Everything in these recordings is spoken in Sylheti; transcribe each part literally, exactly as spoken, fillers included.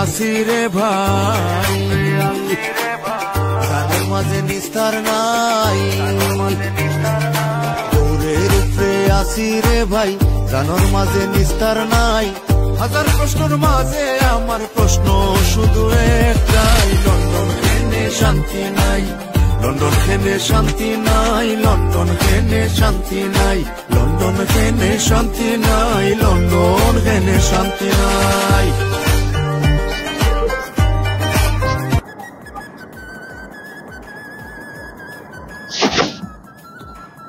আছি রে ভাই, জানর মাঝে নিস্তার নাই। দৌড়ের উপরে আছি রে ভাই, জানর মাঝে নিস্তার নাই। হাজার প্রশ্নর মাঝে আমার প্রশ্ন শুধু একটাই, লন্ডন কেনে শান্তি নাই? লন্ডন কেনে শান্তি নাই? লন্ডন কেনে শান্তি নাই? লন্ডন কেনে শান্তি নাই? লন্ডন কেনে শান্তি নাই?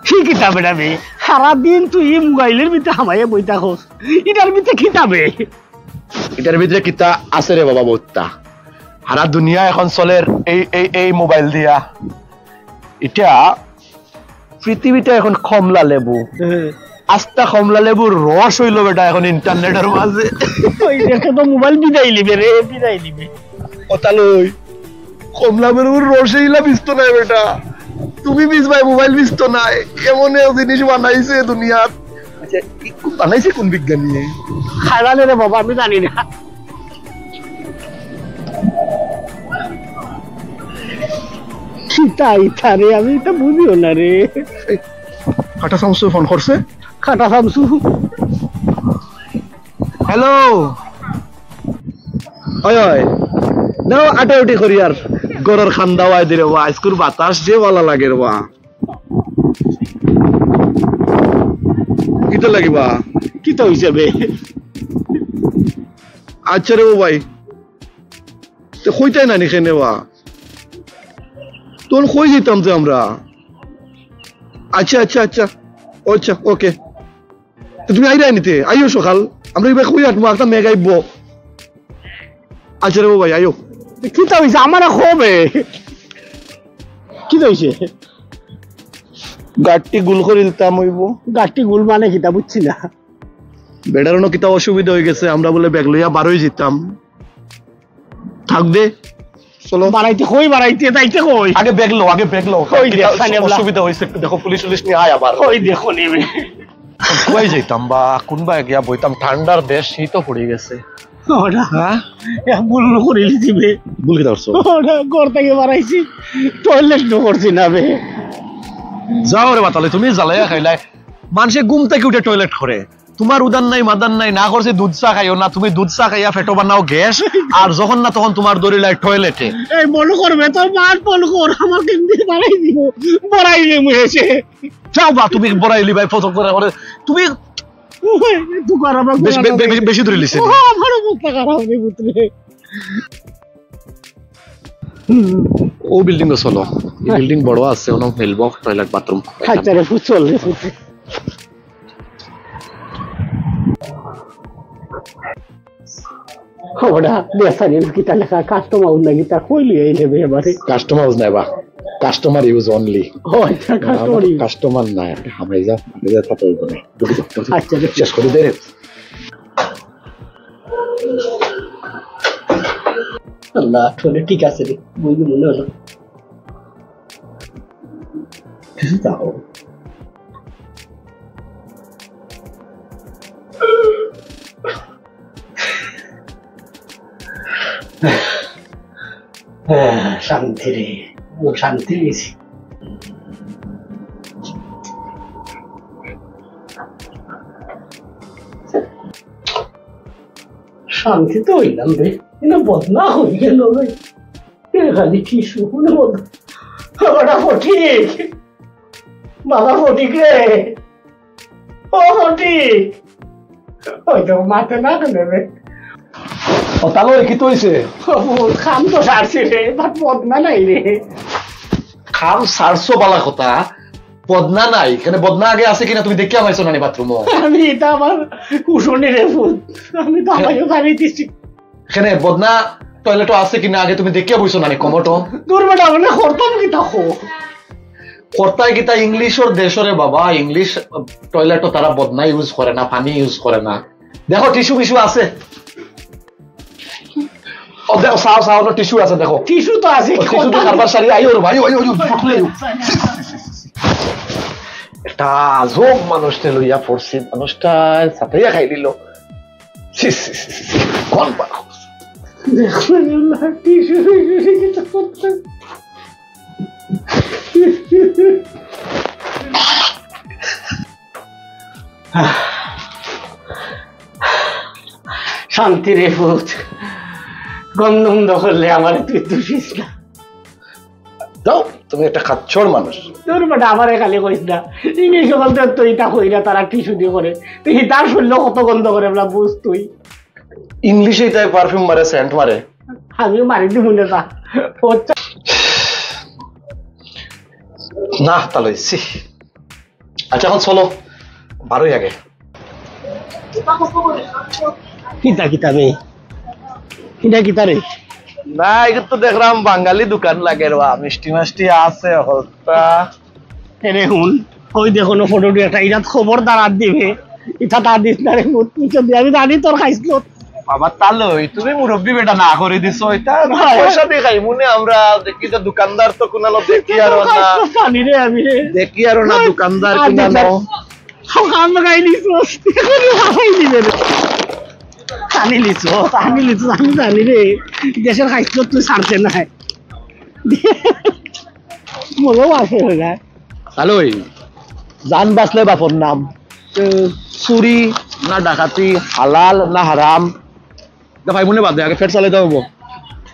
কি কিতাব এটা বে? সারাদিন তুই এই মোবাইলের ভিতরে হামাইয়া বই থাকস, এটার ভিতরে কিতাবে? এটার ভিতরে কিতা আছে রে বাবা? বউত্তা। সারা দুনিয়া এখন চলের এই এই এই মোবাইল দিয়া। এটা পৃথিবীটা এখন কমলা লেবু। হ্যাঁ। আস্তা কমলা লেবুর রস অইলো বেটা এখন ইন্টারনেটের মাঝে। ওই দেখে তো মোবাইল বিদায় নিবে রে, বিদায় নিবে। কথা লই, কমলা লেবুর রসে ইলা বিজতো নায় বেটা, তুমি বিজবায়, মোবাইল বিজতো নায়। এমন এক জিনিস বানাইছে দুনিয়াত। আচ্ছা, ই কোন বানাইছে, কোন বিজ্ঞানীয়ে? খাজানে রে বাবা, আমি জানি না। কিতা ইতা রে, আমি ইতা বুঝিও না রে। এই, কাটা শামসু ফোন করছে। কাটা শামসু। হ্যালো। ওই, ওই। নাও, আটাউটি করি আর গরর খান্দা ওয়াই দিরে ওয়া, আইজকুর বাতাস যে ভালা লাগে রে ওয়া। কিতা লাগিবা? কিতা অইছে বে? আচ্ছা রে ও ভাই, তে কইতায় না নি কেনে বা? তখন কই যাইতাম যে আমরা। আচ্ছা, আচ্ছা, আচ্ছা। আচ্ছা, ওকে। তে তুমি আইরায় নি তে? আইও সকাল। আমরা ইবা কই আটমু, একটা মেঘ আইবো। আচ্ছা রে ও ভাই, আইও। তে কিতা অইছে? আমারে কও বে। কিতা অইছে? গাট্টি গুল করিলতাম অইবো। গাট্টি গুল মানে কিতা বুঝছি না। বেটার অনো কিতা অসুবিধা অই গেছে, আমরা বুলে ব্যাগ লইয়া বারই যিতাম। থাক দে, চলো। বাড়াইতে কই, বাড়াইতে যাইতে কই? আগে ব্যাগ লও, আগে ব্যাগ লও। কই দে, কিতা খালি আমরা অসুবিধা অইছে একটু দেখো, পুলিশ উলিশ নিয়া আয় আবার। কই দেখো নিবে। কই যাইতাম বা, কুনবায় গিয়া বইতাম, ঠান্ডার দেশ, শীতও পড়ি গেছে। ওরা হ্যাঁ? এক ভুল করিলিছি বে। ভুল কিতা করছো? ওরা ঘর থাকি বারইছি, টয়লেট তো করছি না বে। যাও রে বাতালি, তুমি জ্বালাইয়া খাইলায়। মানষে ঘুম থাকি উঠে টয়লেট করে, তুমার উদান নাই, মাদান নাই, না করছি দুধ চা খাইও না, তুমি দুধ চা খাইয়া পেটো বানাও গ্যাস, আর যখন না তখন তুমার দৌড়িলায় টয়লেটে। এই মনো করবে, তোর মার ফোন কর, আমার কিন্তু বাড়াই দিব, বাড়াই দিব এসে। যাও বা, তুমি বড়াইলি ভাই, ফটো করে করে। তুমি ওই, তুকার আমার বেশ, বে-, বে-, বেশি, বেশি ধরিলিছে। ও, আমার অবস্থা খারাপ রে পুত্রে। ও বিল্ডিং তো চলো, এই বিল্ডিং বড় আছে, অনো মিলবো টয়লেট বাথরুম। আচ্ছা রে, ফুট চল রে, ফুট। খবরটা বেসারি না কিতা লেখা, কাস্টম হাউস না কিতা, কই লই আইলে বে এবারে? কাস্টম হাউস নায় বা, কাস্টমার ইউজ অনলি। ও আচ্ছা, কাস্টমার ইউজ। কাস্টমার না, একটা হামাই যা, হামাই যা, তাতে অইবো না। আচ্ছা, শেষ করি দে রে। আল্লাহ, তাহলে ঠিক আছে রে, বুঝলি মনে হলো। কিছু তাও। আহ, শান্তি রে, ও শান্তি পেয়েছি। শান্তি তো অইলাম রে, কিন্তু বদনা অই গেল রে। এ খালি কি শুকুন বদনা। ওটা ফটিক, বাবা ফটিক রে, ও ফটিক। ওই তো মাতে না তো নেবে। ও, তাহলে ওই কিতা অইছে? ও, কাম তো সারছি রে, but বদনা নাই রে। কাম সারছো বালা কথা, বদনা নাই। কেনে বদনা আগে আছে কিনা তুমি দেখিয়া পাইছো না নি বাথরুমো? আমি ইতা আমার কুশনি রে ফুত, আমি তো আমাকে বাড়ি দিছি। কেনে বদনা টয়লেটও আছে কিনা আগে তুমি দেখিয়া বইছো না নি কমোটো? দূর বেটা, মানে করতাম কিতা কও? করতায় কিতা, ইংলিশর দেশরে বাবা, ইংলিশ টয়লেটও তারা বদনা ইউজ করে না, পানি ইউজ করে না। দেখো টিস্যু মিস্যু আছে। ও দেখো, চাও, চাও, টিস্যু আছে, দেখো। টিস্যু তো আছে, ও, টিস্যু তো কথা কারবার সারি, আইও রে ভাই, আইও, আইও, আইও, ফটো আইও। একটা আজব মানুষরে লইয়া পড়ছি, মানুষটা সাতাইয়া খাই দিল। ছি, ছি, ছি, ছি, ছি। কোন মানুষ? দেখো না, টিস্যু ফিস্যু কিছু করতে। শান্তি রে পুত, গন্ধ মন্দ করলে আমারে তুই দুষিস না। দাও, তুমি একটা খাচ্ছর মানুষ। তোর বেটা আমারে খালি কইস না, ইংলিশ বলতে তো ইটা কই না, তারা টিস্যু দিয়ে করে। তুই ইটার শুনলে কত গন্ধ করে বলা বুঝ তুই। ইংলিশে ইটায় পারফিউম মারে, সেন্ট মারে। আমিও মারি দিব না তা। না, তা লইছি। আচ্ছা, এখন চলো, বারোই আগে। কিতা কিতা রে? কিতা কিতা রে? না, এটা তো দেখলাম বাঙালি দোকান লাগে রে বা, মিষ্টি মাষ্টি আছে হলতা। এরে হুন, ওই দেখো না ফটো দুই একটা, ইটা খবরদার আর দিবে, ইটা তা দিস না রে, মুখ পিছন দিয়ে আমি জানি তোর খাইছলত। বাবা, তা লই, তুমি মুরব্বি বেটা না করে দিছো, এটা না, পয়সা দিয়ে খাই, মনে আমরা দেখি তো দোকানদার তো কুনালো দেখি আর না। জানি রে আমি রে। দেখি আর না, দোকানদার আর কুনালো। দিস না। সকাল লাগাই নিস, এখন হারাই দিবে রে। টানি লিস, টানি লিস, আমি জানি রে। দেশের খাইছলত তুই ছাড়তে নাই। মনেও আছে হয়ে যায়। হ্যালো, জান বাঁচলে বাপর নাম। তো চুরি না ডাকাতি, হালাল না হারাম? এটা ভাই মনে বাদ দে, আগে পেট চালাই দেবো।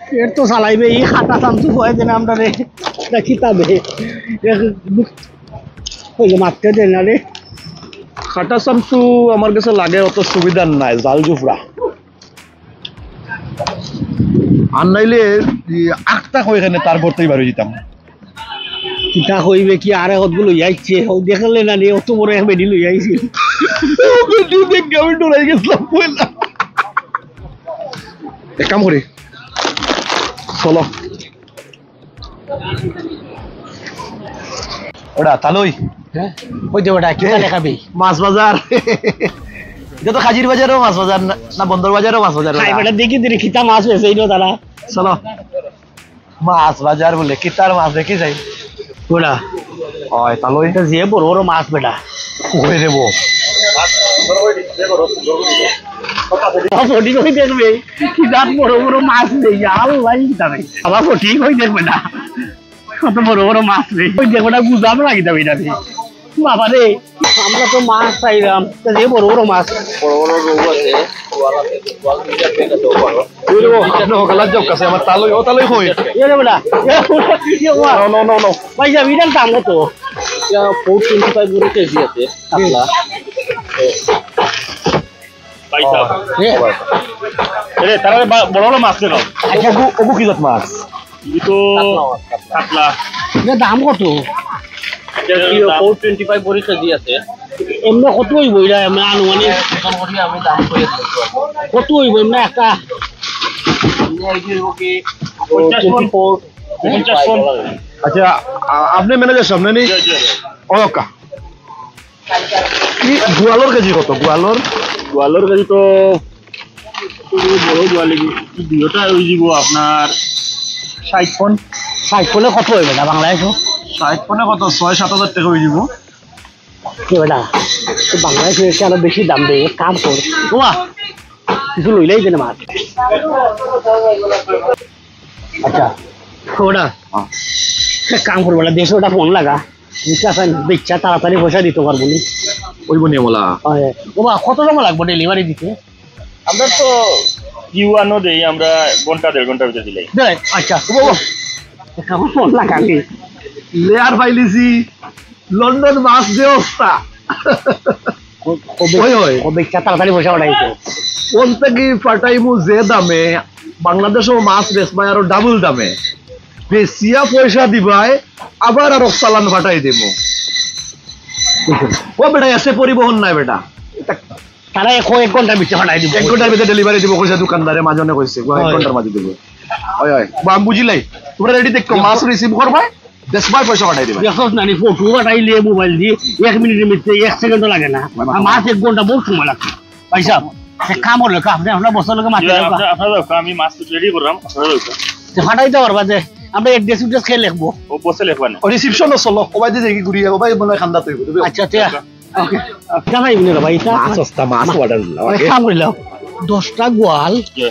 পেট তো চালাইবে, এই খাটা চামচু কয়ে দেন আমরা রে। এটা কিতাবে? এক দুঃখ হইলে মারতে দেন না রে। খাটা চামচু আমার কাছে লাগে অত সুবিধার নাই, জাল জুফরা। আর নাইলে এই আখটা কই এখানে তার করতেই বার হয়ে যেতাম। কিতা কইবে কি, আরে কতগুলো লইয়া আইছে, ও দেখলে না রে, অত বড় এক বেডি লইয়া আইছিল। ও বেডি দেখে আমি ডরাই গেছিলাম পয়লা। এক কাম করি, চলো। ওটা তালই। হ্যাঁ? ওই যে ওটা, কিতা দেখাবি? মাছ বাজার। এটা তো খাজির বাজারও মাছ বাজার না, না বন্দর বাজারও মাছ বাজার খাই ওটা। বেটা, দেখি দিনে কিতা মাছ বেচে এইটা তারা। চলো। মাছ বাজার বলে, কিতার মাছ দেখি যাই। ওটা। ওই, তালই। এটা যে বড় বড় মাছ বেটা। ওই রে বউ। ফটি কই দেখবে? কি জাত বড় বড় মাছ নেই, আল্লাহ কিতা নেই। বাবা ফটি কই দেখবে না? কত বড় বড় মাছ নেই। ওই দেখবে না, গুজাম লাগি যাবে এটা রে। বাবা রে, আমরা তো মাছ চাইলাম, তা যে বড় বড় মাছ। বড় বড় রৌ আছে, বোয়াল আছে, বোয়াল দুইটা পেয়ে গেছে, ও বড়। ওই রে বউ, আপনি হকালার জব কাছে, আমার তালই, ও তালই কই? এ রে বেটা, এ রে বেটা, এ ওয়া। No, no, no, no. ভাই সাহেব, এটার দাম কত? এটা four twenty five করে কেজি আছে, কাতলা। ভাই সাহেব। এ। এরে, তারা বা-, বড় বড় মাছ কেন? আচ্ছা, ওগু, ওগু কি জাত মাছ? ই তো কাতলা মাছ, কাতলা। কাতলা। এটার দাম কত? এটা কি দাম? Four twenty five করে কেজি আছে। এমনি কত হইব এটা? এমনি আনুমানিক? এখন করি আমি দাম করে দিতে পারবো। কত হইব এমনি একটা? এমনি এই যে ওকে পঞ্চাশ মণ। Twenty four, পঞ্চাশ মণ। আচ্ছা, আ-, আপনি ম্যানেজার সামনে নেই? জি, জি, জি। ওকা। কি গোয়ালর কেজি কত? গোয়ালর? গোয়ালর কেজি তো, তো বড় গোয়ালি, দুইটা হয়ে যাব আপনার ষাট পণ। ষাট পণে কত হইবে না বাংলাদেশও? ষাট পণে কত? ছয় সাত হাজার টাকা হয়ে যাব। কি বেটা? তো বাংলাদেশে এসে আরো বেশি দাম দেয়, এক কাম কর। ওয়া, কিছু লইলাই দেন মাছ। আচ্ছা, ওটা। হ্যাঁ। এক কাম করবো না, দেশে ওটা ফোন লাগা। ঠিক আছে, বেচা তাড়াতাড়ি পয়সা দিতে পারবো নি। ওই বনে মোলা। হ্যাঁ। ও বা, কত সময় লাগবো ডেলিভারি দিতে? আমরা তো কিউ আনো দেই, আমরা ঘন্টা দেড় ঘন্টার ভিতরে দিলাই। দে, আচ্ছা, ও বাবা। এক কাম ফোন লাগা আমি। লেয়ার পাইলিছি, লন্ডন মাছ যে অবস্থা। ক-, কবে, ওই, ওই। কবে ইচ্ছা তাড়াতাড়ি পয়সা পাঠাইছো। কোন থেকে পাঠাইমু যে দামে, বাংলাদেশও মাছ বেচবায় আরো ডাবল দামে। বেচিয়া পয়সা দিবায়, আবার আরো চালান পাঠাই দিমু। ও বেটা, এসে পরিবহন নাই বেটা। এটা তারা এক, এক ঘন্টার ভিতরে পাঠাই দিব। এক ঘন্টার ভিতরে ডেলিভারি দিব, কইছে দোকানদারে, মাজনে কইছে, এক হয়। ঘন্টার মাঝে দিব। ওই, ওই, বা আমি বুঝিলাই, তোমরা রেডি দেখো, মাছ রিসিভ করবায়, দেশ ভাই পয়সা পাঠাই দিবা। দেখছ না নি, ফটো পাঠাইলে মোবাইল দি এক মিনিটের মধ্যে, এক সেকেন্ডও লাগে না। আর মাছ এক ঘন্টা বহুত সময় লাগে। ভাই সাহেব, এক কাম করলে, আপনি আপনার বসের লগে মাতি ইয়া, রাখবা। আপনার, আপনার দরকার, আমি মাছ রেডি করলাম, আপনার দরকার। তো পাঠাইতে পারবা যে, আমরা অ্যাড্রেস উড্রেস কে লিখবো? ও বসে লিখবা না। ও রিসিপশন চলো, ও ভাই যে কি ঘুরিয়ে, ও ভাই মনে হয় খান্দা তৈরি করবে। আচ্ছা, আচ্ছা। আচ্ছা। ওকে। জানাই বলে ভাই, এটা মাছ সস্তা, মাছ অর্ডার দিলাম। এক কাম করলাম, দশটা গোয়াল, ইয়া।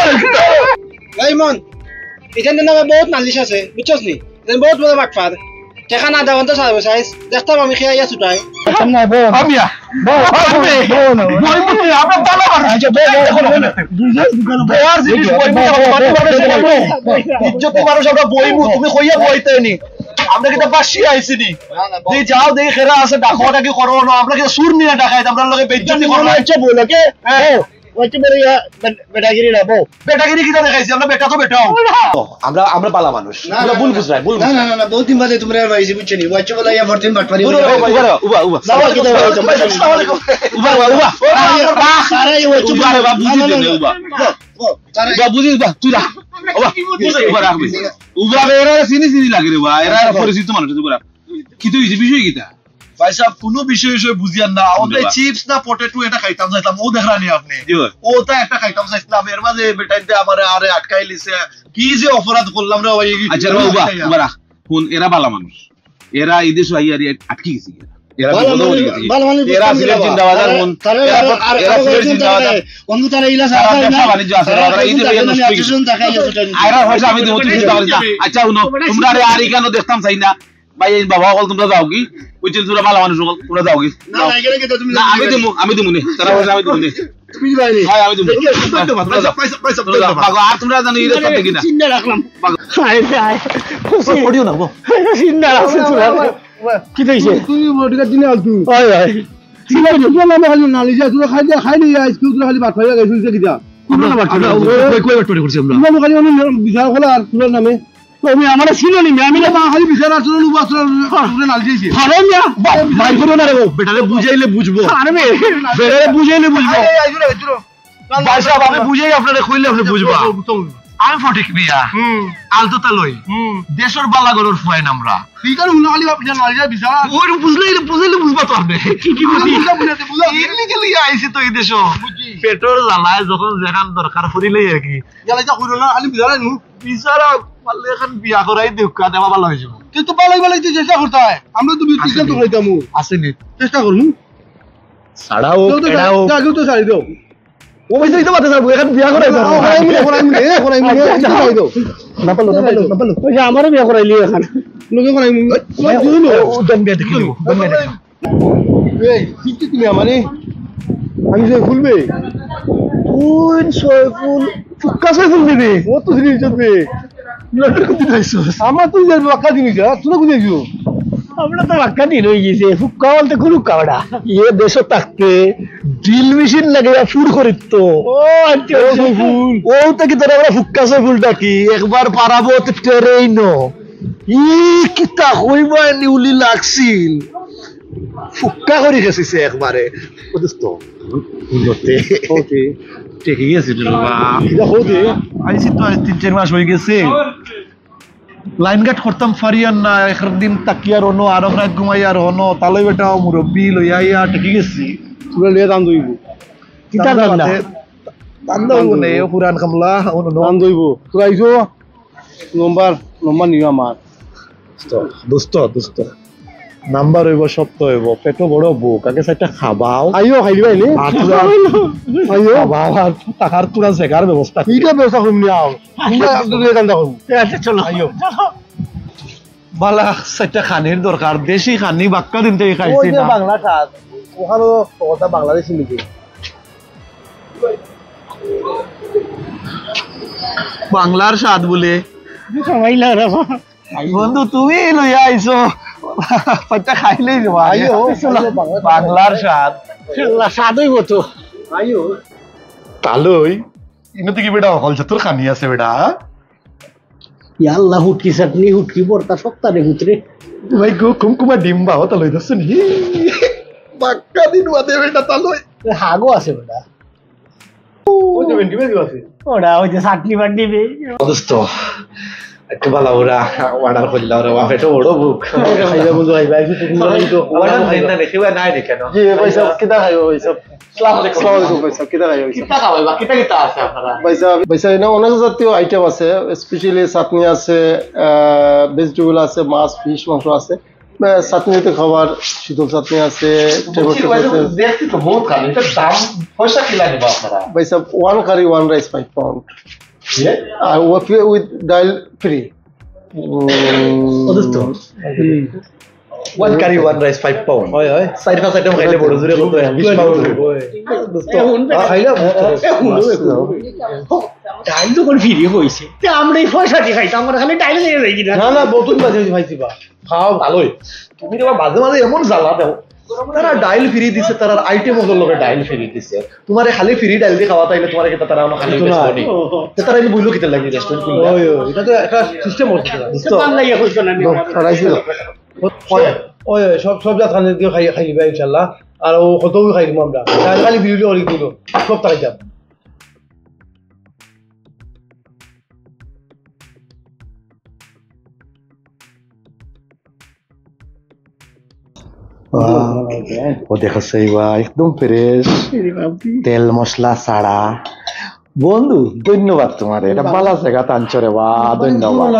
এই মন, ইতার নামে বহুত নালিশ আছে, বুঝছস নি? ইতার বহুত বড় বাটপার। টেকা না দেওয়ান তো সার্ভিস আইস, দেখতাম আমি খেয়ে আইয়া ছুটাই। আচ্ছা, না, বউ। আমি আ-, বউ, বউ, আমি বউ, বউ, না, বউ। বই মুতে, আমরা তালা মারি। আচ্ছা, বউ, বউ, বউ, বউ। বউর জিনিস বই মুতে, বউ, বউ, বউ, বউ, বউ। ইজ্জতি মানুষ আমরা বই মুতে নি। আমরা কিতা বাসি আইছি নি? না, না, বউ। দেখি যাও, দেখি খেরা আছে, ডাকো, ডাকি করো না। আমরা কিতা চুর নি না ডাকাইত, আমরার লগে বেইজ্জতি করো না। আচ্ছা, বউ, নাকি? হ্যাঁ। বউ, আচ্ছা, বউ, ইয়া, বে-, বেটাগিরি না, বউ। বেটাগিরি কিতা দেখাইছি? আমরা বেটা তো বেটাও। আমরা, আমরা বালা মানুষ। না, আমরা না, ভুল না, বুঝরায়, ভুল না, না, বুঝরায়। না, না, বহুত দিন বাদে তোমরা আর পাইছি, বুঝছো নি? বাচ্চা বলে ইয়া ফরদিন বাটপারি উবা, করে। উবা, উবা, উবা, উবা। না, কিতা বলছো? আসসালামু আলাইকুম। উবা, উবা, উবা। আরে, আরে, আরে, উবা রে, বাপ, বুঝি না, দে, না, না, উবা। না, না, না, তারা উবা, বুঝি, উবা, তুই রাখ। উবা, উবা, রাখবি। উবা রে, এরা চিনি চিনি লাগে রে, বা, এরা, এরা পরিচিত মানুষ, তুই রাখ। কিতা অইছে, বিষয় কিতা? ভাই সাহেব, কুনু বিষয় বিষয় বুঝিয়ার না। ওতে চিপস না পটেটো এটা খাইতাম চাইছিলাম, ও দেখরা নি আপনি? জি ভাই। ওটা একটা খাইতাম চাইছিলাম, এর মাঝে বেটাইন্তে আমারে আরে আটকাই লিছে। কি যে অপরাধ করলাম রে ভাই, এই আচ্ছা, রে, উবা, উবা রাখ। হুন, এরা বালা মানুষ। এরা এই দেশো আইয়া আরে আটকি গেছে। এরা ভালা বিপদো মানুষ, পড়ি গেছে। ভালা মানুষ এরা বুঝতাম সিলেট কিলা বা। জিন্দাবাদ আর তারা, হুন। তারা এরা আর, আর, এরা আর সিলেট একজন জিন্দাবাদ। তারা, বন্ধু তারা ইলা তারা সারা ব্যবসা নাই। বাণিজ্য আছে, তারা তারা এই যে একজন বেতন তারা নষ্ট একজন করে। তারা খাই আছে, তারা আইরা পয়সা আমি দিব, তুমি চিন্তা করিস না। আচ্ছা, হুনো, তোমরা আরে আর ইখানো দেখতাম চাই না। ভাই, এই বাবা অকল তোমরা যাওগি, ওই যে তোমরা বালা মানুষ অকল, তোমরা যাওগি। না, যাও। না, এখানে কিন্তু তুমি না, আমি দিমু, আমি দিমু নে, তারা পয়সা আমি দিমু নে। তুমি দিবায় নি? হ্যাঁ, আমি দিমু। দেখি, তোমরা যাও, তোমরা যাও। পয়সা, পয়সা, তোমরা যাও। পয়সা। বাবা, আর তোমরা জানো, এটা সাথে কিনা? চিন্তা রাখলাম। বাবা। হায় রে, হায়। পড়িও না, বাবা। চিন্তা রাখছে তোরা। কি দেখছে? তুমি ওদিকে দিনে আলতু। হয়, হয়। চিন্তা করিও না। তোমরা নামে খালি নালিশ, তোরা খালি, খালি আইজ কেউ তোরা খালি বাটপারি লাগাইছো, কিতা? আমরা, আমরা, কই, কই বাটপারি করছি আমরা? তোমরা খালি আমি বিচার করলে আর তোমরা নামে। তুমি আমারে চিনো নি, আমি না বা খালি বিচার আচরণ, উবা আচরণ, হ্যাঁ। তোমরা নালিশ দিছি। হারাম না, বা-, বাইর করো না রে, ও বেটারে বুঝাইলে বুঝবো। আরে মে। বেটারে বুঝাইলে বুঝবো। আরে, আরে, আরে, আরে, আরে। ভাই সাহেব, আমি বুঝাই আপনারে, কইলে আপনি বুঝবা। বুঝবো, বুঝবো। আমি ফটিক মিয়া। হুম। আলতোতা লই। হুম। দেশর বালা ঘরর ফুয়াইন আমরা। ঠিক আছে, হুনো খালি আপনি নালিশ বিচার। ওই বুঝলে, বুঝাইলে বুঝবা তো আপনি। কি, কি বুঝি? বুঝা, বুঝা, বুঝা। Illegally আইছি তো এই দেশো। বুঝি। পেটর জ্বালায় যখন যেখান দরকার পড়িলেই আর কি। জ্বালাইতা কইরো না, খালি বিচার আইনু। বিচারা পারলে এখন বিয়া করাই দেউক্কা, দেওয়া ভালা অইযিবো। তুই তো পালাই পালাই তুই চেষ্টা করতে হয়। আমরা তো বিদ্যুৎ আছে তো নি? কইতামু। আছে নি? চেষ্টা করমু। ছাড়া হোক, কেউ তো এড়া ছাড়ি-, হোক। না, কেউ তো ছাড়ি দাও। ও ভাই, তুই তো মাথা ছাড়বো, এখন বিয়া করাই দাও। ও, করাই মুনে, করাই মুনে, এ, করাই মুনে, আচ্ছা, আচ্ছা। ছাড়ি দাও। না পারলো, না পারলো, না পারলো। ওই যে আমারও বিয়া করাইলি এখন। লোকে করাই মুনে। ওই, তোমার দুই লোক। ও, দম বিয়া দেখি নিবো, দম বিয়া দেখি। এই, ঠিক ঠিক তুমি আমারে। আমি সৈফুল বে। তুই সৈফুল, ফুক্কা সৈফুল দিবি? ও তো দিবি, চলবে। লন্ডন কোথায় যাইছস? আমার তুই যাইবি, বাক্কা দিবি যা, তোরা কোথায় যাইবি? আমরা তো বাক্কা দিন হয়ে গেছে, ফুক্কা বলতে কুলুক্কা ওটা। এ দেশো থাকতে ড্রিল মেশিন লাগাইয়া ফুর করিত। ও, আচ্ছা, ও আচ্ছা। সৈফুল। ও, তা কি তোরা আমরা ফুক্কা সৈফুল ডাকি? একবার পারাবো তো ট্রেইন। ই কিতা কইবা, নিউলি লাগছিল। ফুক্কা করি গেছিছে একবারে। ও দোস্ত, হুনতে। ওকে। ঠিকই আছে রে বাবা। এটা হতে। আইছি তো আজ তিন চার মাস হয়ে গেছে। লাইন গার্ড করতাম পারি আর না, একদিন থাকিয়ার অনো, আর এক রাইত ঘুমাইয়ার অনো, তালই বেটা মুরব্বি লইয়া আইয়া ঠেকি গেছি। তোরা লইয়া দাম দইব। কিতার দাম না? দাম দইব নে, পুরান কামলা, অনো, অনো। দাম দইব। তোরা আইছো, নম্বর, নম্বর নিও আমার। দোস্ত, দোস্ত, দোস্ত। নাম্বার অইব, সত্য অইব, পেটো বড় ভুক, আগে চাইরটা খাবাও। আইও, খাইলিবায় নি? আর তোরা আইও। খাবাও, আর থাকার তোরা জাগার ব্যবস্থা করি। কিতা ব্যবস্থা করমু নি আও? তোমরা একটু দূরে কান্দা করমু। আচ্ছা, চলো। আইও। বালা, চাইরটা খানির দরকার, দেশি খানি, বাক্কা দিন থাকি খাইছি ওই যে না। বাংলা স্বাদ, ওখানে তো কথা বাংলাদেশি মিলে। বাংলার স্বাদ বলে। সবাই লাগে। বন্ধু, তুমি লইয়া আইছো, চাইরটা খাইলেই যাবা। আইও, আইও, বাংলা বাংলার স্বাদ। আল্লাহ, স্বাদ অইব তো। আইও। তালই, ইনো দেখি বেটা, হকল জাতর খানি আছে বেটা, হ্যাঁ? ইয়া আল্লাহ, হুটকি চাটনি, হুটকি ভর্তা, সব তারে ভিতরে। ভাই গো, কুমকুমা ডিম বাও, তালই ধরছো নি? বাক্কা দিন বাদে বেটা, তালই। হাগও আছে বেটা। ওই যে ভেন্ডি ভেন্ডি আছে। ওরা ওই যে চাটনি বাটনি বে। দোস্ত, একটু বালা ওরা অর্ডার করলা, ওরা বাপে তো বড় ভুক। খাইবা বন্ধু, খাইবা, একটু তুমি বলো তো। অর্ডার নাই না, দেখি ভাই, নাই নি কেন? জি, ভাই সাহেব, কিতা খাইবা ভাই সাহেব? আসসালামু আলাইকুম। আসসালামু আলাইকুম ভাই সাহেব, কিতা খাইবা ভাই সাহেব? কিতা খাইবা? কিতা কিতা আছে আপনারা? ভাই সাহেব, ভাই সাহেব, এনে অনেক জাতীয় আইটেম আছে, specially চাটনি আছে, আহ, ভেজিটেবল আছে, মাছ, ফিশ, মাংস আছে। আহ, চাটনি তো খাবার, শীতল চাটনি আছে, টমেটো বুঝছি ভাই, আছে। দেখছি তো বহুত খালি, এটার দাম পয়সা কি লাগবে আপনারা? ভাই সাহেব, one curry, one rice, five pound. ইয়ে? আর with, with ডাইল ফ্রি। ও দোস্ত। হুম। One curry, one rice, five pound. হয়, হয়। চাইর পাঁচ আইটেম খাইলে বড় জোরে কত হয়? বিশ পাউন্ড। হয়। দোস্ত, এ, হুন, আ, খাইলাম। এ, হুন, এ, হুন। ডাইল যখন ফ্রি অইছে, তে আমরা এই পয়সা দিয়া খাইতাম, আমরা খালি ডাইল লইয়া যাই কিনা? না, না, বোতল বাজে পাইছি বা। খাও। ভালোই। তুমি তো মাঝে মাঝে এমন জ্বালা দেও। তারা ডাইল ফ্রি দিছে, তারার আইটেম অকলর লগে ডাইল ফ্রি দিছে। তুমারে খালি ফ্রি ডাইল দি খাওয়াইলে তুমারে কিতা তারা অনো খালি কিন্তু না। বেচবো নি? তে তারা এনে বইলো কিতা লাগি রেস্টুরেন্ট খুললা? ওই, ওই, ইটা তো একটা সিস্টেম অইছে। দোস্ত, তো বাংলা ইয়া কইছো না, দোস্ত, খাইছি তো। ওই, ওই, ওই, সব, সব জাত খানি দিয়া খাই, খাইবা ইনশাআল্লাহ। আর ও কত খাইমু আমরা। আর খালি বিরিয়ানি অনেক দিন, সব খাই যাব। ওয়াও। ও দেখো সেই বা, একদম ফ্রেশ। তেল মশলা ছাড়া। বন্ধু, ধন্যবাদ তুমারে। এটা বালা জাগাত আনছো রে বা, ধন্যবাদ।